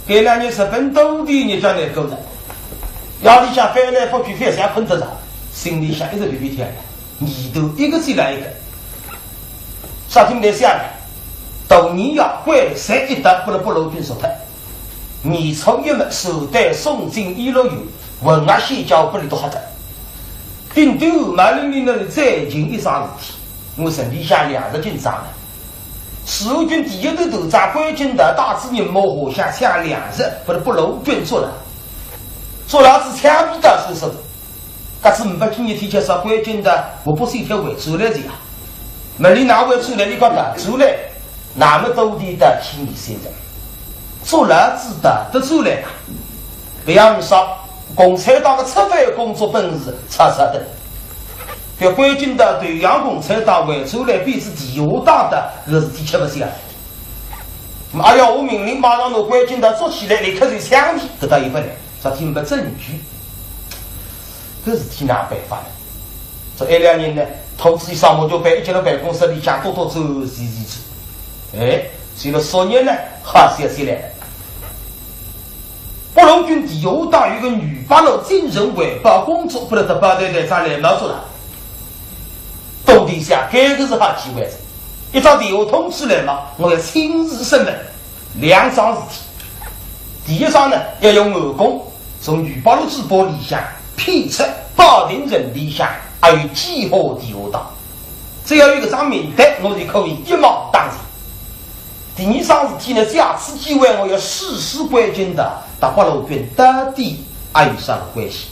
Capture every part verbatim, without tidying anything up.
搿两日日本当地人家难过了，夜里向翻来覆去，翻相困得着，心里向一直皮皮跳，念头一个接来一个。啥体来想呢？大年夜关山一带拨勒八路军杀脱，年初一么，首队送进医乐园，混合宣教拨俚笃吓得。顶头马玲玲呢，最近一桩事体，我身里向粮食紧张了。 四路军第一团团长关敬德带仔人马下乡抢粮食，拨勒八路军捉牢。捉牢仔枪毙脱是说，搿次呒不几日天，就说关敬德，我不是一条回转来的呀。问俚哪回转来，俚讲逃转来，那么到底逃去二三日，捉牢仔逃得转来啊？ 别样说，共产党的策反工作本事差差的。别关敬德投降共产党，回转来变仔地下党的，搿事体吃勿消。那么，哎呀，我命令马上拿关敬德捉起来，立刻就枪毙，搿倒也勿来，啥体呒不证据。搿事体哪办法呢？ 这一两日呢，同志上么就被一进了办公室里向多多走走走走。哎，随了数日呢，好消息来了。八路军第五大有个女八路精神环保工作，拨勒特保队队长来毛捉了。到底想，搿个是好机会哉，一张电话通知来嘛，我要亲自审问。 两桩事体。第一桩呢，要用暗工从女八路支部里向骗出保定城里向还有几化地下党，只要有搿张名单，我就可以一网打尽。第二桩事体呢，借此机会我要试试关敬德搭八路军到底还有啥个关系。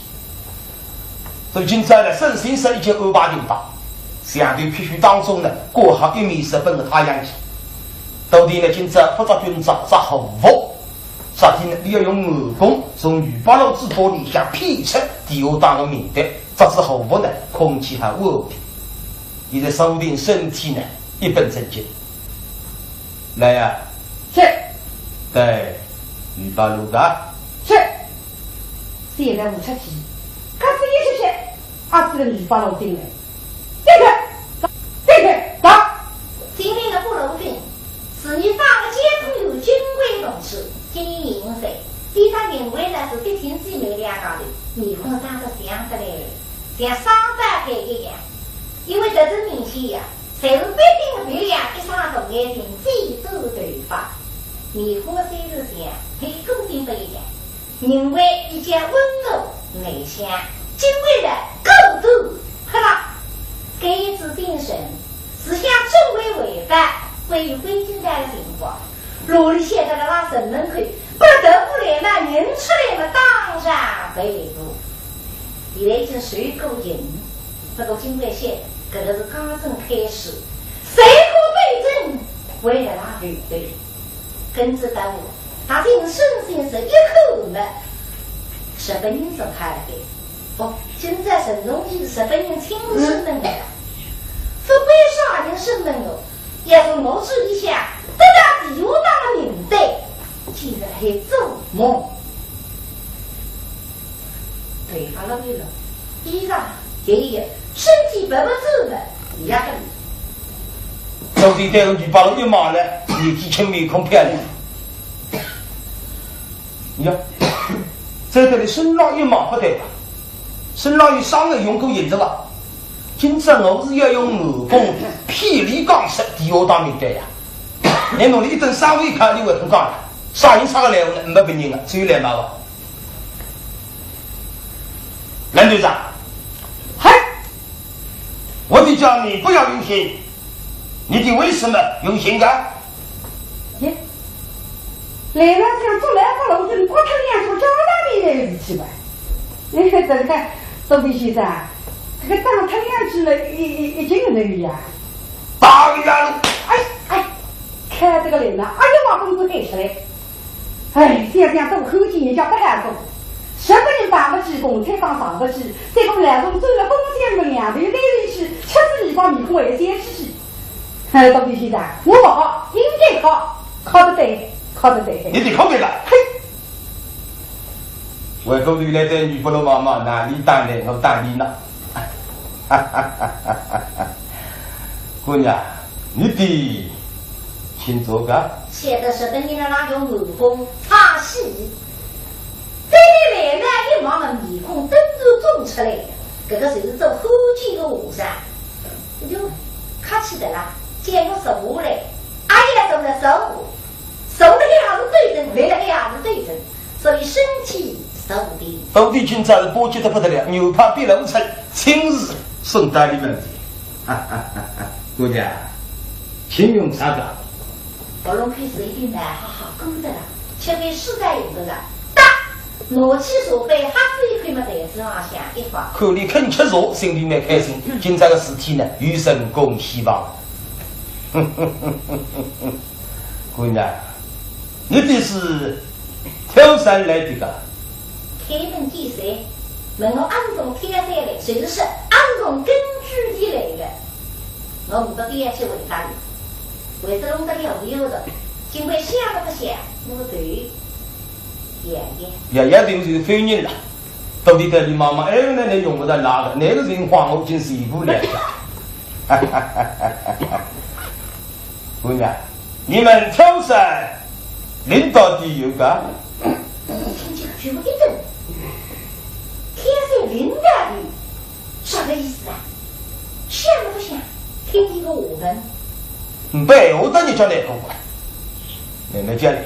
所以今朝呢，沈先生已经安排定当，墙头必须当中呢，挂好一面日本的太阳旗。到底呢，今朝勿着军装，着和服，啥体呢，你要用暗工从女八路支部里向骗出地下党的名单，着仔和服呢，空气还安定。现在收定身体呢，一本正经。来呀，是。对，女八路的。是。 现在我出去，可是一歇歇，阿是个女八路进来。进去，进去，打！进来个八路军，是你方的监控员金贵同志，今年廿五岁，比他认为呢是嫡亲姊妹两家头，面孔生得像得来，像双胞胎一样。因为特征明显呀，侪是北京的鼻梁，一双大眼睛，几朵头发，面孔虽然像，但个性不一样。 人为比较温和内向，金贵呢高度快乐，搿一种精神，是想作为违法，关于关敬德的情况，罗里写到了拉城门口，拨特务来嘛，认出来嘛，当场被捕。现在已经受过刑，不过金贵说，搿个是刚正开始，随后斗争，为了拉后头。 跟仔到我，踏进沈先生一口门，日本人是派来的。哦，今朝沈荣基是日本人亲自审问的，不管啥人审问我，要从我手里向得到地下党的名单，今朝还做梦。 头发弄一弄，衣裳一一，身体白白净净，一样的。到底对个女八路一马了，年纪轻面孔漂亮。呀，在这里身浪一马不对吧？身浪有伤的用过银子吧？今朝我是要用暗工骗俚讲出地下党名单呀。难道你一顿三回看，你会不讲了？啥人插个来我呢？没别人了，只有来嘛吧。 蓝队长，嗨，我的叫你不要用刑，你的为什么用刑啊？耶，来了想做来不龙就刮脱两只脚那边的事体吧？哎，这个，周笔先生，这个打脱两只了，已，已，已经有人呀。打个呀！哎，哎，看这个脸呐，哎呀，我公子黑出来。 哎，想想都看见人家不好过，日本人打不起，共产党打不起，结果老总走了公家门，两头来来去，吃仔米饭，面孔还是一样去。哎，周笔先生，我不好，应该好，好得对，好得对。你得靠边了，嘿！外头头来的女不落妈妈，哪里打来我打你呢？姑娘，你的请坐个。写的是等你那拉用武功唱戏出来的，搿个就是做后继的和尚。我就客气的啦，见我说话嘞，阿要说了说话，说了还是对症，来了还是对症，所以身体受定。到底今朝是巴结得不得了，牛排比了五菜，亲自送到里面去。哈哈哈哈，姑娘，请用茶吧。 我弄开水的呢，好好勾的了，吃饭实在用得了。哒，拿起茶杯，哈子一口么台子上向一放。看你肯吃茶，心里蛮开心。今朝个事体呢，有成功希望。姑娘，你这是挑山来的个？开门见山，问我阿是从挑山来，就是说阿是从根据地来的。我没得必要去回答你。 为啥弄得了我有的，今晚想都不想，我头摇摇。摇摇头就是否认了。到底对你妈妈，哎，那那用不着拉了，那个人话我已经全部了解。姑娘，你们挑山领导的有个？听见就一顿，挑山领导的 啥个意思啊？想都不想，听听个我们。嗯，白话的你叫来过吧？妹妹叫来。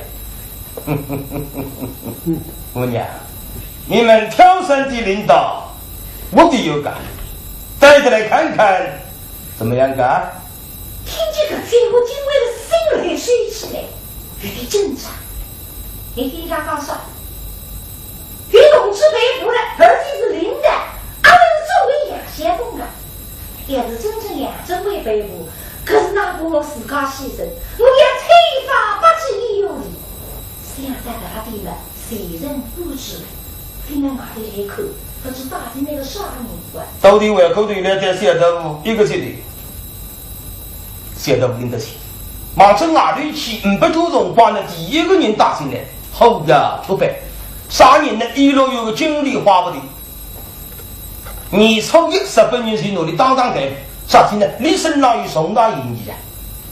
姑娘，你们挑山的领导，我的有个，带着来看看，怎么样个？ 听见搿句闲话，金贵的心来收起来，有点紧张。伊听伊讲啥？有同志被捕了，而且是领导，阿是作为杨先锋的，要是真正杨振华被捕，可是哪怕我自家牺牲，我也千方百计也要的。想到搿点了，谁人不知？听了外头来看，不知到底那个啥人管？到底外头来的小豆腐一个接头。 晓得勿领得去。望仔外头去，呒不多辰光呢，第一个人带进来，好呀，特别。啥人呢？一路有个经理花不的。年初一日本人是拿伊当场逮捕，啥体呢？伊身浪有重大嫌疑啊。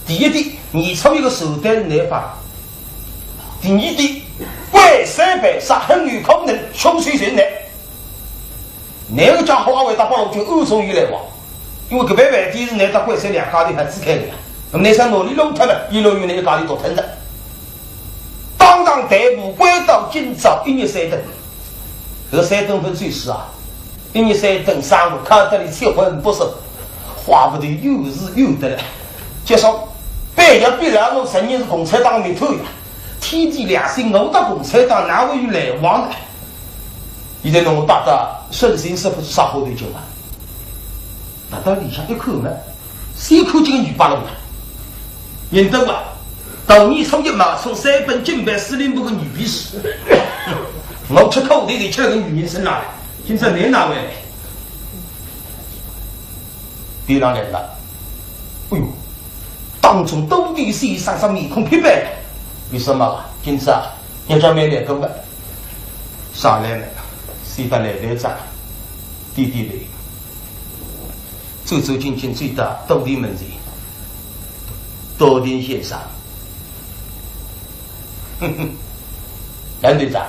第一点，年初一个时段是难发。第二点，关山办杀很有可能凶手就是倷。 倷个家伙阿会得帮我就暗中有来往，因为搿爿饭店是倷搭关山两家头合资开个呀。那么倷想拿伊弄脱了，伊弄有倷一家头独吞着。当场逮捕，关到今朝一日三顿，搿三顿饭最是啊，一日三顿生活，看得伊七荤八素，花不得有是有得了。就说，板桥毕老头曾经是共产党个头呀，天地良心，我搭共产党哪会有来往呢？ 现在侬大家顺心说勿出啥好头劲啊。拿到里向一看嘛，先看见个女八路了。认得伐？大年初一嘛，送三本警备司令部个女秘书。我吃苦头就吃了个女人身上了，今朝倷哪会来？边浪来了。哎哟，当中到底是啥啥面孔疲惫了？为什么啊？今朝啊，人家没来过个。 上来了，先到来台子，低低头，走走近近走到多田门前，多田先生。哼哼，杨队长，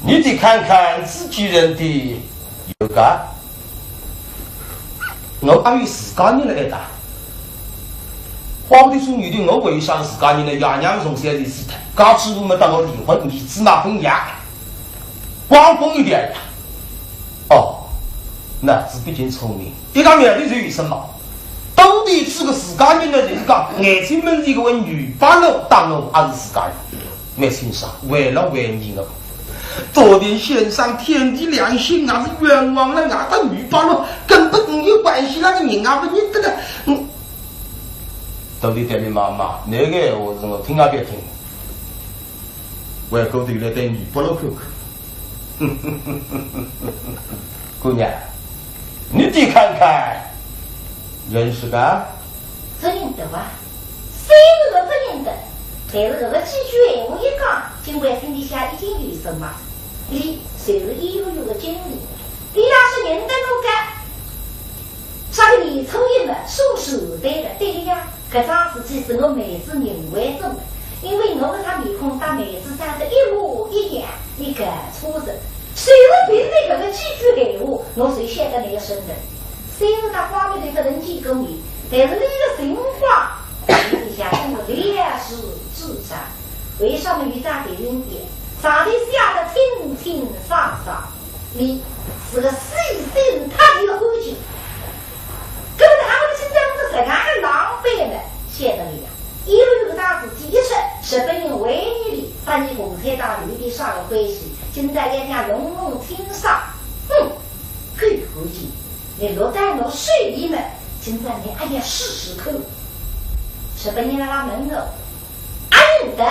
你得看看自己人的有个 我阿有自家人了一搭。花不得做女的，我为啥自家人呢？爷娘从小就死脱，家主婆么搭我离婚，儿子嘛分爷，光棍一条呀。哦，脑子毕竟聪明，一个苗头就有什么？到底是个自家人呢，就是讲眼睛门前个女八路当我阿是自家人。 蛮清爽，为了为你个。多田先生，天地良心，俺是冤枉了，俺搭女八路根本没有关系，那个人俺不认得的。嗯，到底对你妈妈，那个闲话是我听也别听。回过头来对女八路看看。姑娘，你得看看，认识个？不认得啊。 虽然我不认得，但是搿个几句闲话一讲，金贵心里向已经有数嘛。伊就是一路有个经理，伊要是认得我个，啥个年初一嘛，送寿带的，对个呀，搿桩事体是我妹子认为做的，因为我搿张面孔搭妹子长得一模一样，你搞错了。虽然凭侬搿个几句闲话，侬就晓得侬个身份。虽然搭花木兰勿曾见过面，但是侬个情况，伊里向真是了如指掌。为啥么有张电影店，上头写得清清爽爽，侬是个死心塌地个汉奸。搿么哪能今朝弄得实梗个狼狈呢？晓得了呀。 因为搿桩事体一出，日本人为难伊搭伊共产党有点啥个关系，今朝要想弄弄清爽。哼，狗汉奸，侬落到我手里么，今朝侬阿要试试看。日本人辣辣问我，阿认得？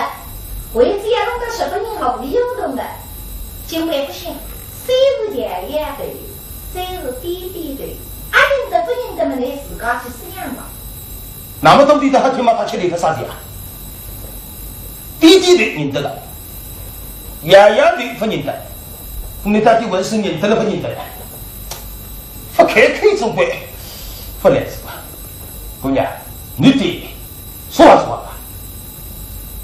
为仔要弄得日本人好利用个么，金贵勿响，先是摇摇头，再是点点头，阿认得勿认得么，侬自家去想吧。 那么到底搭黑天马他吃里个啥的啊？点点头认得了，摇摇头勿认得，你到底问是认得了勿认得了？勿开口总归勿来事吧？姑娘，侬点说话说话吧。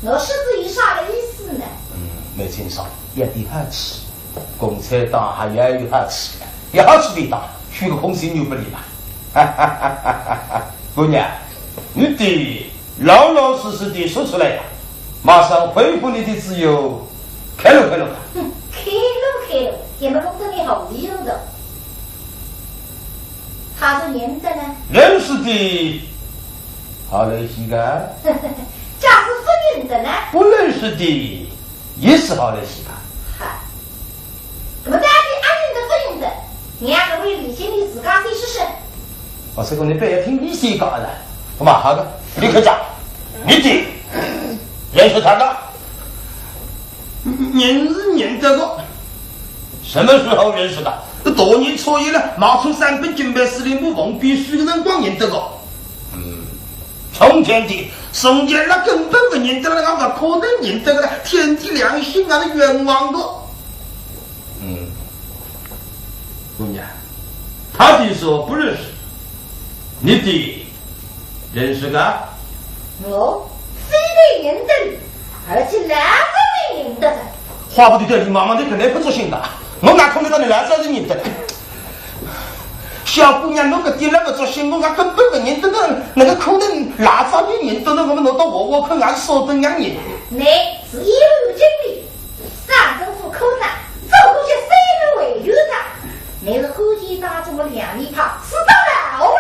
我说仔有啥个意思呢？嗯，蛮清爽，要点好处。 共产党还要有好处，有好处便当，虚个空心牛不理嘛。姑娘，侬点老老实实地说出来呀，马上恢复侬的自由，开路开路吧。哼，开路开路，也没弄得侬好利用的。他是认得呢？认识的，好来西个。假使勿认得呢？不认识的，也是好来西个。嗨， 搿么到底阿认得勿认得，让搿位李经理自家先说说。哦，搿个侬覅听伊先讲了，搿么好个，立刻讲，侬点，认识他个？认是认得个。什么时候认识的？大年初一了，买错三本金牌司令部奉边书个辰光认得个。 嗯，从前的，从前了根本勿认得了，俺勿可能认得个了，天地良心，俺是冤枉个。嗯，姑娘，他听说不认识，你的认识个？我非但认得，而且老早也认得个。话不对，对，你妈妈，你肯定不作兴的。 我哪看得到侬老早就认得了？小姑娘，侬搿点了勿作兴，我讲根本勿认得侬，哪个可能老早就认得侬？我们侬到我屋里去，俺说得让认得。侬是一路经理，省政府科长，做过些三路委员长，侬是汉奸当中个两面派，是到哪里？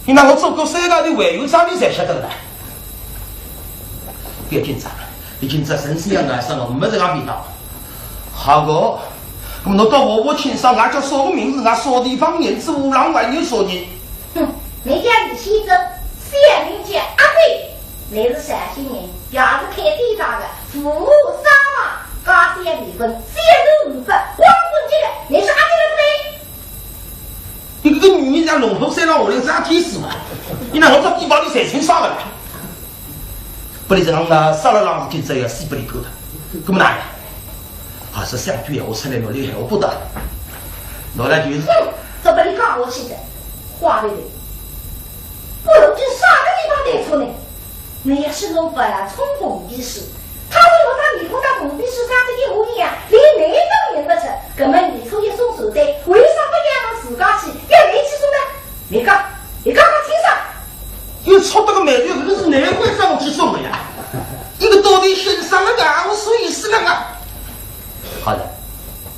你拿我做过三个的委员长，你才晓得个呢。覅紧张，覅紧张，神仙也难上了，没这个味道。好个，那么侬到我屋里去，俺叫啥个名字，俺啥地方人，是无浪还有啥人？哼，侬叫李先生，小名叫阿飞，侬是绍兴人，也是开典当的，父母双亡，家小离婚，小囡呒不，光棍节的，侬是阿飞了不对？ 你搿个女人像龙头山上下来啥体势嘛？你拿我到地包里侪清爽了啦。不然这样呢，杀了狼今朝要死不离口的，搿么哪样？还是想句闲话出来，侬厉害，我不得。拿来就是，哼，这不你讲我气的，话对不对？不如就啥个地方对错呢？ 侬要是弄勿来冲动意识，他为何他面孔上红笔是啥个一模一样，连侬都认不出，搿么你出一种手段，为啥不让自家去，要侬去送呢？你讲，你讲讲清爽。又戳到个眉头，搿个是难怪让我去送的呀。一个到底先生了个，我所以是那个。好的，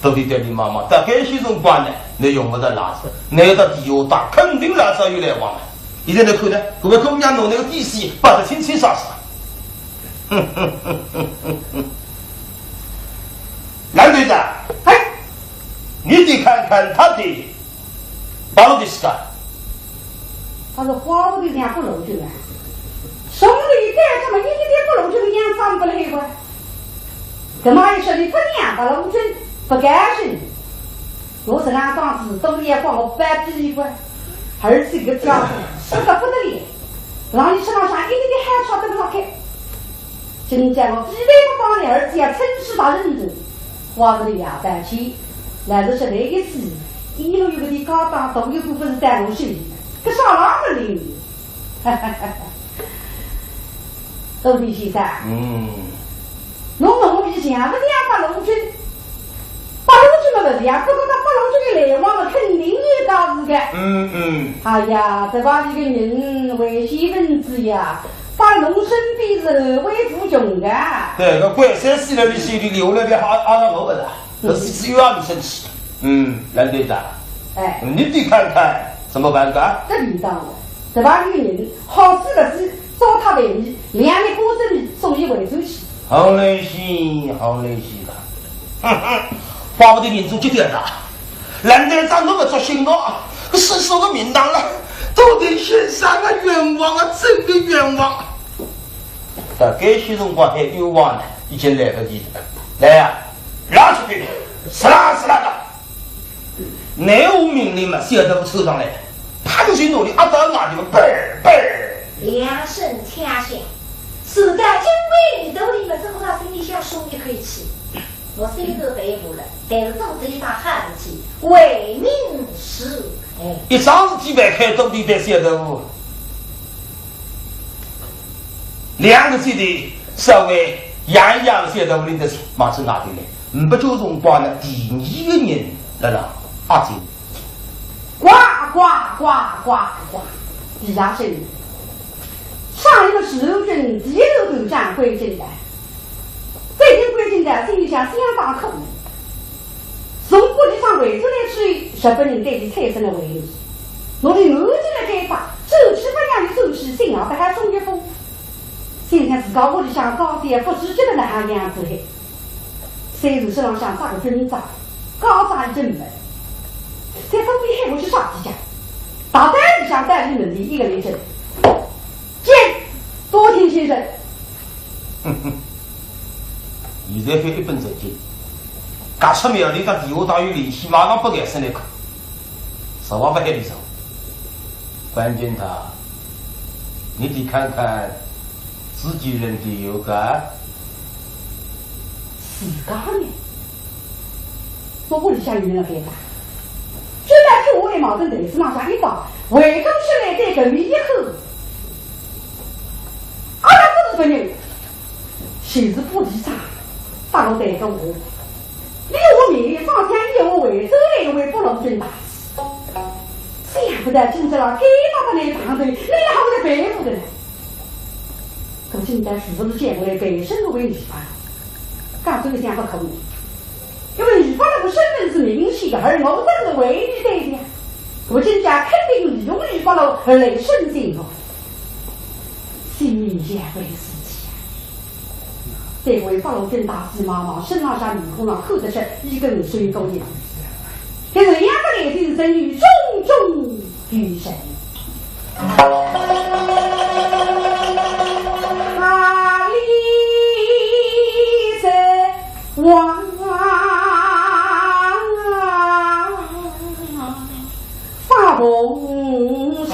到底对你妈妈，大概些辰光呢，侬用勿着拉着，侬到地下党，肯定拉着有来往了。 现在侬看呢，搿位姑娘拿那个底细摆得清清爽爽。蓝队长，嘿，你得看看他的包的是啥？他是花屋里两个楼梯啊，从里带这么一点点不楼梯的样子不来个。怎么还说你不两个楼梯不干净？ 我实梗当仔，东里也光我搬比一个，而且搿家伙实在不得了，让伊身浪向一点点好处得勿着开。今朝我非但勿帮伊，而且要趁势打人头，花个里也搬去，来是实在一死，一路有个地家当，头一股勿是带我去，搿啥浪个理由？ 杜平先生，嗯。侬问我以前勿是两个楼梯，两个个到八路军来往了，肯定有大事的。嗯，嗯。哎呀，这把这个人为西门子呀，把侬身边是为无穷的。对，搿关山死了，你心里留了个阿，阿那我不是？这是只有阿你生气。嗯，蓝队长。哎。你得看看怎么办的？这领导，这把这个人好死的是，糟蹋便宜，两粒果子米送伊回转去。好来些，好来些了。哼哼，怪不得民众急点大。 蓝队长，侬勿作兴哦，搿是我个名堂了，都得先生啊，冤枉啊，真个冤枉。大概些辰光喊冤枉呢，已经来不及了。来呀，拉出去，呲啦呲啦的。乃我命令嘛，小豆腐抽上来，啪就去拿伊压到外头，嘣儿嘣儿。两声枪响，自家金杯里头里嘛，正好心里想松一口气。 我虽然被捕了，但是做仔一桩好事体，为民除害。一桩事体办开，到底得晓得勿？两个字的稍微养一养，晓得勿？领得马上拿进来，唔不久辰光呢，第二个人来了，阿金。呱呱呱呱呱，地下生意。上一个时候，第一个头讲关进来。 最近关进来，心里想相当苦。从国际上回转来之后，日本人对伊产生了怀疑。我的儿子的该法，转去勿让伊转去，心也勿好松一口。想想自家屋里向高低不知这个哪样子嘞。虽然身浪向扎个军章，高章已经没，在东北海我去啥地方？大胆里向带领人的一个人进，进，多听先生。 现在喊一本正经，轧出苗头，搭电话打有联系，马上拨眼神来看，实话勿喊你说。关键他，你得看看自己人的有个。自家人？ 我屋里向有人辣该搭。就拿句话来矛盾台子浪向一放，回过身来对搿面一吼，阿拉勿是别人，就是部队长，搭我谈个话。你我面一放，像以后回转来一位八路军大师。想不到今朝了，该搭搭来碰头，你哪会得佩服的呢？搿今朝是勿是见过来陪审团为你办？讲这个想法可能。 因为二八路个身份是明显的，而我正是唯一对象。我今朝肯定利用二八路而来申请我。心里想为事体啊，这位八路军大师茫茫，身浪向面孔上看得出一根水沟印。但是两个眼睛仍有种种 女神。哪里是王发梦中？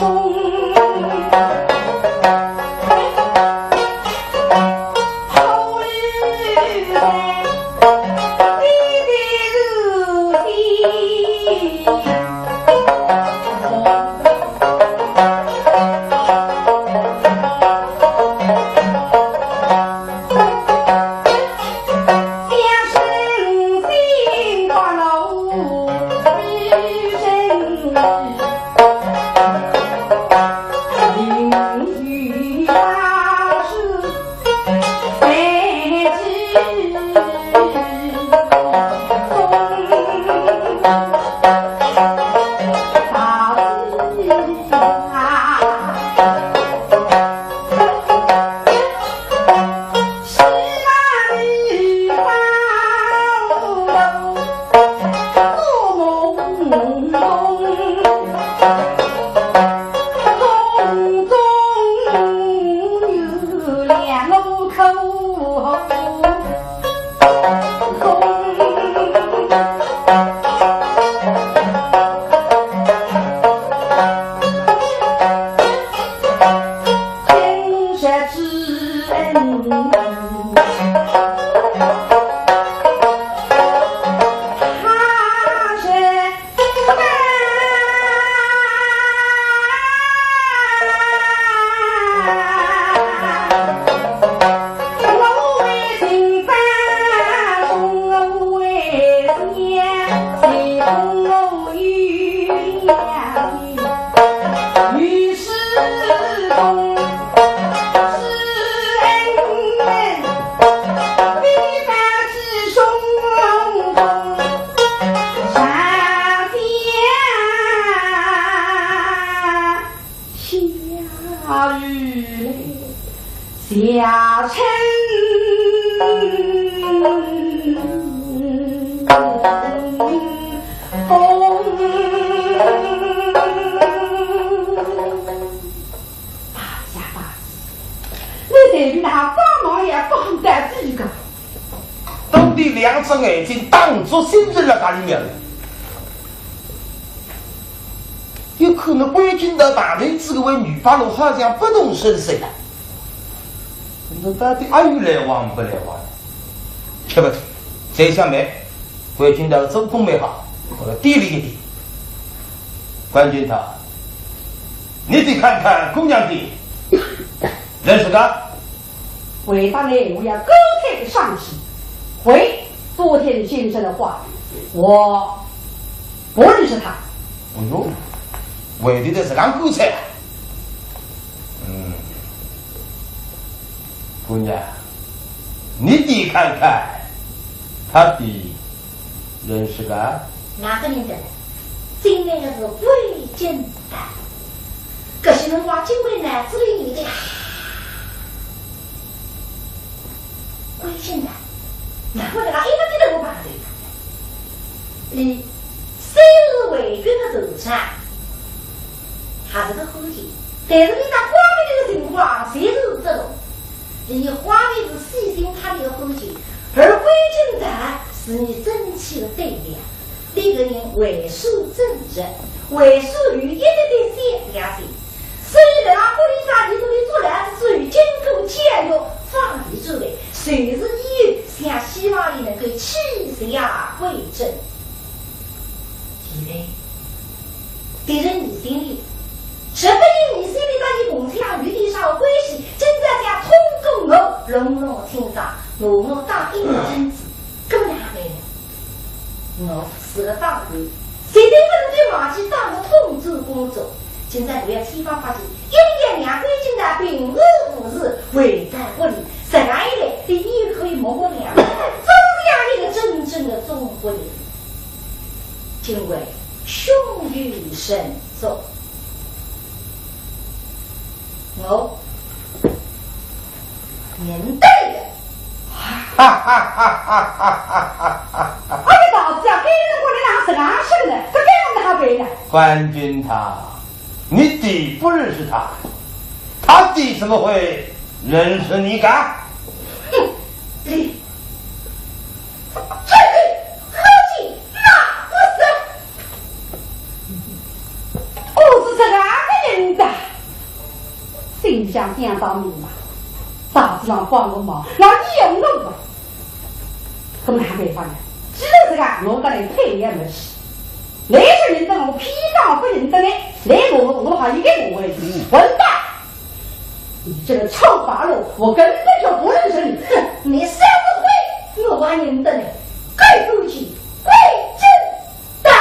两只眼睛当作新人了，家里面了。有可能关军的大头子搿位女八路好像不动声色了。那到底阿有来往不来往？吃不出。再想办，关军的做工没好，我要掂量一掂。关军他，你得看看姑娘的，认识个？ 回答你，我要高抬的上司，回昨天先生的话，我不认识他。哎呦，回答得实梗干脆啊。嗯，姑娘，你的看看，他的认识个？哪个认得？进来的是魏晋。 搿歇辰光金贵脑子里念头啊，关心的，难怪搿个一个字都勿碰头。伊虽是为军的头上，还是个伙计，但是伊搭花瓶的情况侪是勿同。伊花瓶是死心塌地的伙计，而关心的是你争气的对象。 搿个人为所正直，为所有一点点小良心，所以辣辣屋里向伊屋里做儿子之后，经过教育放伊出来，就是伊想希望伊能够起死回生。现在，敌人疑心伊，直逼伊疑心伊搭伊共产党有点啥关系，今朝想通过我弄弄清爽，拿我当一个人质，搿么哪能办呢？ 我是个党员，绝对勿能够忘记党的统战工作。今朝我要千方百计，一定要让关心的平安无事，回到屋里，实梗一来，伊又可以摸摸良心，总是像一个真正的中国人。今晚胸有成竹，我 认得个。哈哈哈哈哈哈哈哈！哎呀，大姐啊，搿个辰光侬哪实梗说呢？搿该哪能办呢？关心他，你的不认识他，他的怎么会认识你个？哼，你 这个伙计哪不是？我是实梗个人的。心里向想到明白，大子郎帮我忙，那你用我吧。搿么哪办法呢？既然实梗，我搭伊配也没戏。伊是认得我，偏讲不认得呢，伊我，我还一个我，混蛋！ 你这个臭八路，我根本就不认识你。哼，你小子会，我还认得你，该出去跪着打。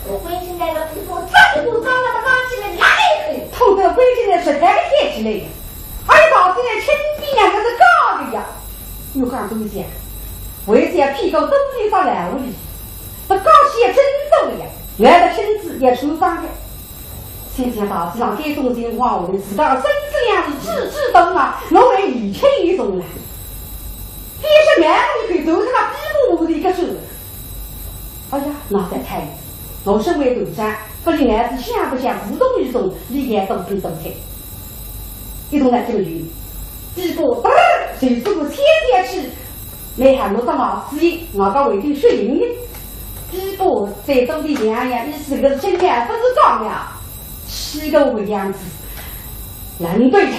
我关心那个地方，再不找那个垃圾人哪里去？通过关心的实在个天气来的，哎，到底来清兵啊，那是假的呀。我讲东西啊，为啥要骗到东西到来屋里？不高兴也真走的呀，原来亲自也出方的。想想大子郎该种情况，我们自家的孙子俩是自知道啊，我为轻一种了。别说蛮不一口，都是那比目鱼的一个手。哎呀，那得太，我身为头上，不能儿子想不想，无动于衷，你也动不动的。一动呢，这么远，比不，嘚儿，谁知道天天去，没喊我到哪子去，我刚回去说人呢。比不，再多的两样，意思个真的不是讲呀，七个个样子。 难对呀，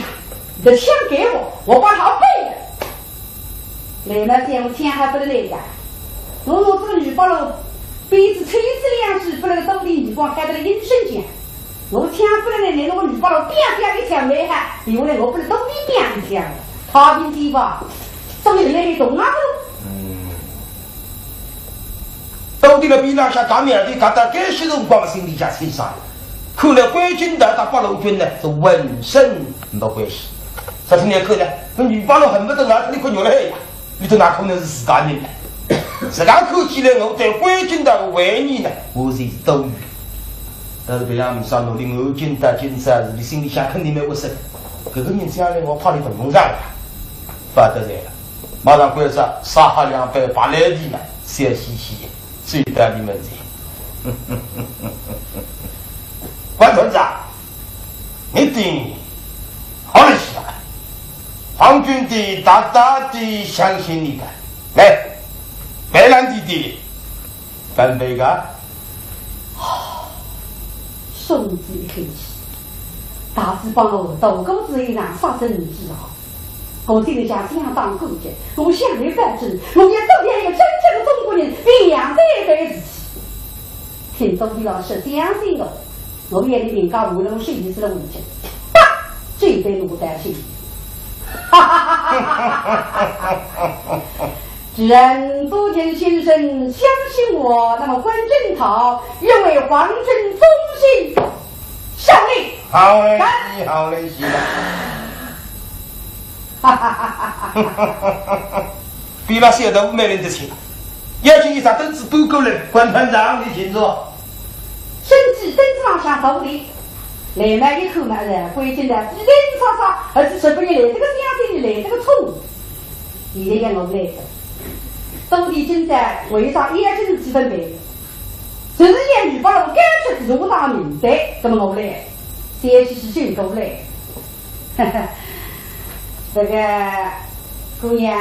你的枪给我，我把它背了。来嘛，讲我枪还不能来呀，我拿这个女八路鞭子抽一抽两记，不能到底你光开得了阴森讲。我枪不能来，那个女八路啪啪一枪没害，因为我不能到底啪一枪，他平地吧，这个人来的懂啊不？嗯。 到底了边浪向打面对，搿搭该些辰光心里向清爽。看来关军团搭八路军呢，是浑身没关系。啥体呢？看呢，搿女八路恨不得拿脱一块肉来呀，里头哪可能是自家人呢？自家看起来，我对关军团的怀疑呢，我是多余。但是别样没啥努力，我军团军长是你心里向肯定蛮窝塞的。搿个人将来我怕你勿用上呀，勿得了。 马上关照，杀好两班白来的呢，笑嘻嘻，走到你面前。关团长，你听好了些啊，皇军的大大的相信你的。来，白兰地的，干杯个。宋子一口气，大字帮我斗过子一场杀身之啊。 我心里想，这样当狗脚，我想来保证，我要做一个真正的中国人，平常这一辈子。听懂的老师相信我，我眼里面讲，无论是意思的问题，啪，这一辈我担心。既然多田先生相信我，那么关正陶因为皇军忠心，胜利。好嘞，干。好嘞，是的。 比那些都没人的钱，要紧一只凳子搬过来，关团长，你请坐。身体凳子浪向倒立，来嘛一看嘛是，关键的，一人叉叉，而且是不是来这个相信，来这个冲。现在要我来的，到底现在为啥也就是几分钟，就是要女把我赶出去，我打明白，怎么我来？三七是真够来。 这个姑娘，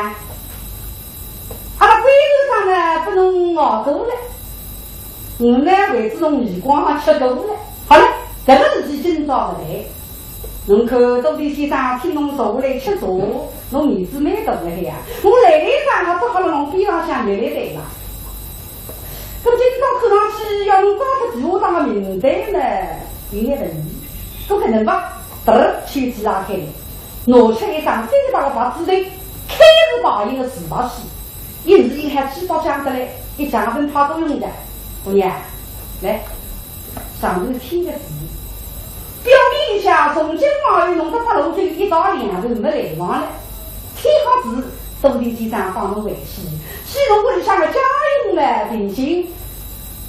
阿拉关头上呢，不能熬过了，我呢，为仔侬耳光吃够了。好了，搿个事体今朝勿来。侬看，多田先生请侬坐下来吃茶，侬面子蛮大个呀。我来来上，我只好辣侬边浪向立立对了。 搿么今朝看上去要侬讲出实话当个明白呢，有眼问题。搿可能吧？嘚儿，抽屉拉开来，拿出一张三百个白纸头，开字排印个字白书，印字印好几百张得来，一张分派拨侬个。姑娘，来，上头签个字。 表面里向从今往后侬搭八路军一刀两断没来往了，天好子多田先生帮侬回去，去侬屋里向个家用个定心，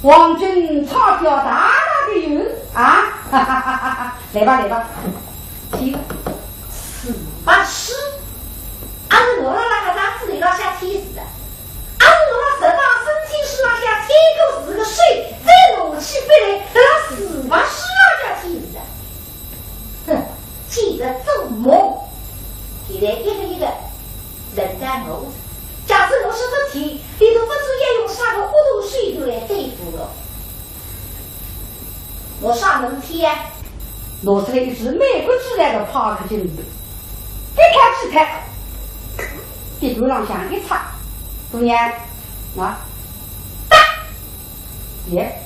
皇军钞票大大个有啊，哈哈哈哈哈！来吧来吧，去吧。是白书，阿是我辣辣搿张纸头浪向签字个。 阿是我辣十八圣经书浪向签过字个手，再拿起笔来，辣字白书浪向签字啊！哼，简直做梦！现在一个一个轮到我，假使我说勿听，伊都勿知要用啥个恶毒手段来对付我。 我上门去呀。拿出来一支美国制造的帕克金子，一开几台，地板浪向一插，姑娘，啊，哒，耶，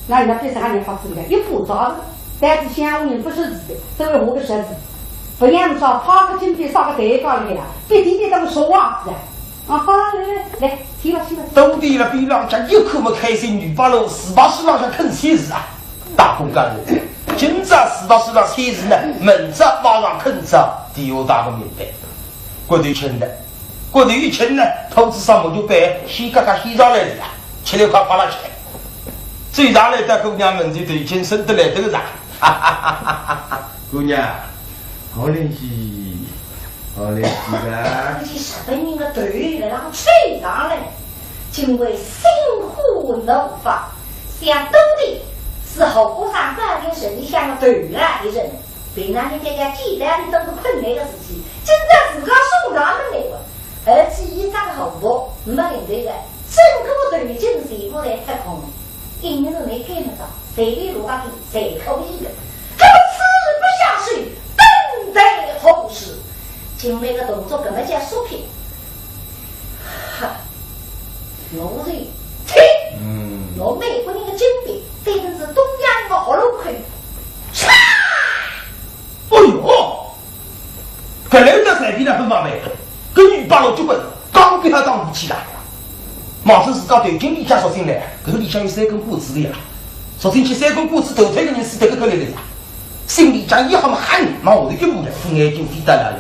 那人家别是还没法子的，一把抓着，但是乡下人不识字的，这位我个侄子，不然说帕克金子啥个代价了呀，别天天当个说话子啊。 啊，好了，来来来，去吧去吧。多田辣边浪向一看么开心，女八路字白书浪向肯写字啊，大功告成。今朝字白书浪写字呢，明朝马上肯照地下大个明白。骨头轻的，骨头一轻呢，兔子上木就板，稀嘎嘎稀上来了呀，吃了快快了吃。最上来到姑娘面前头轻声得来得个啥？哈哈哈哈哈！姑娘，好灵气。好嘞，是的。估计日本人的头辣浪吹上来，因为心花怒放，想到底是后果上关键是你想要头啊一人，平常人家家简单都是困难的事情，今朝自家送上门来了，而且一张好不，没领队了，整个头巾全部来脱空。 因为是没干么着，随便路高头侪可以的。那么此不下手，等待何时？今晚个动作搿么叫速pitch。哈，我是听，嗯。我美国人的经典，对准是东洋的喉咙口，唰！哎呦！ 搿来得随便哪哼嘛办，搿女八路结棍，刚被他当武器了。望仔自家头巾里向缩进来，搿个里向有三根管子的呀。缩进去三根管子，头推个人是这个可怜的呀。心里向一横喊，往下头一步来，眼睛飞到哪里？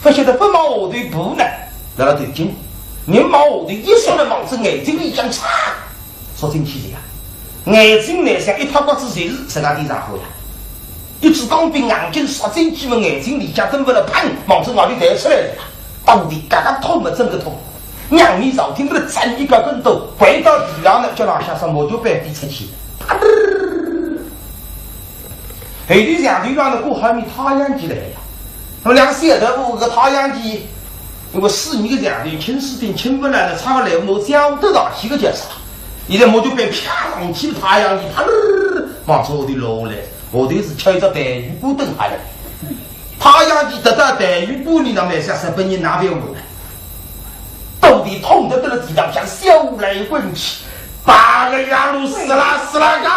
不晓得不往下头一步呢，辣辣头巾，人往下头一缩呢，望仔眼睛里向插。 缩进去的呀。眼睛里向一塌刮子侪是自家点上火呀。一支钢笔硬劲缩进去么，眼睛里向灯勿了，砰，望仔外头弹出来了呀。到底嘎嘎痛么，真个痛。仰面朝天勿了，站一个跟斗，掼到地浪了，脚浪向上毛脚板飞出去，啪！后头墙头浪头挂好面太阳旗来了呀。那么两个小头物个太阳旗 因为水泥个墙头，青水顶青勿烂的，差个来无，讲得上去个叫啥？现在毛脚板啪上去，太阳一啪，往下头落下来，下头是敲一只弹雨管蹲下来。太阳旗跌到弹雨管里，那么像日本人哪边混呢？到底痛得得了地浪向滚来滚去，八个月路死啦死啦个。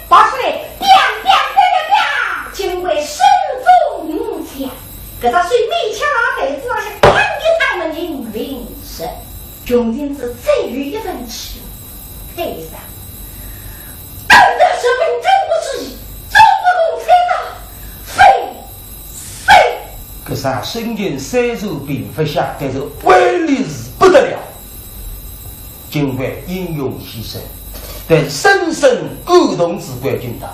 拔出来，啪啪啪啪啪，金贵手中无枪。 搿只手勉强拿台子浪向搪一搪么，人灵神，穷人子再有一份气，配上。等到日本战国主义，中国共产党废死。搿声声音虽然并勿响，但是威力是不得了。 金贵英勇牺牲，但深深感动仔关军大，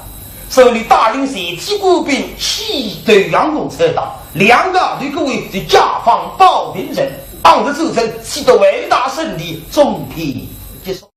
所以带领全体官兵起义投降共产党，两个头各位是解放保定城，抗日战争取得伟大胜利，中篇结束。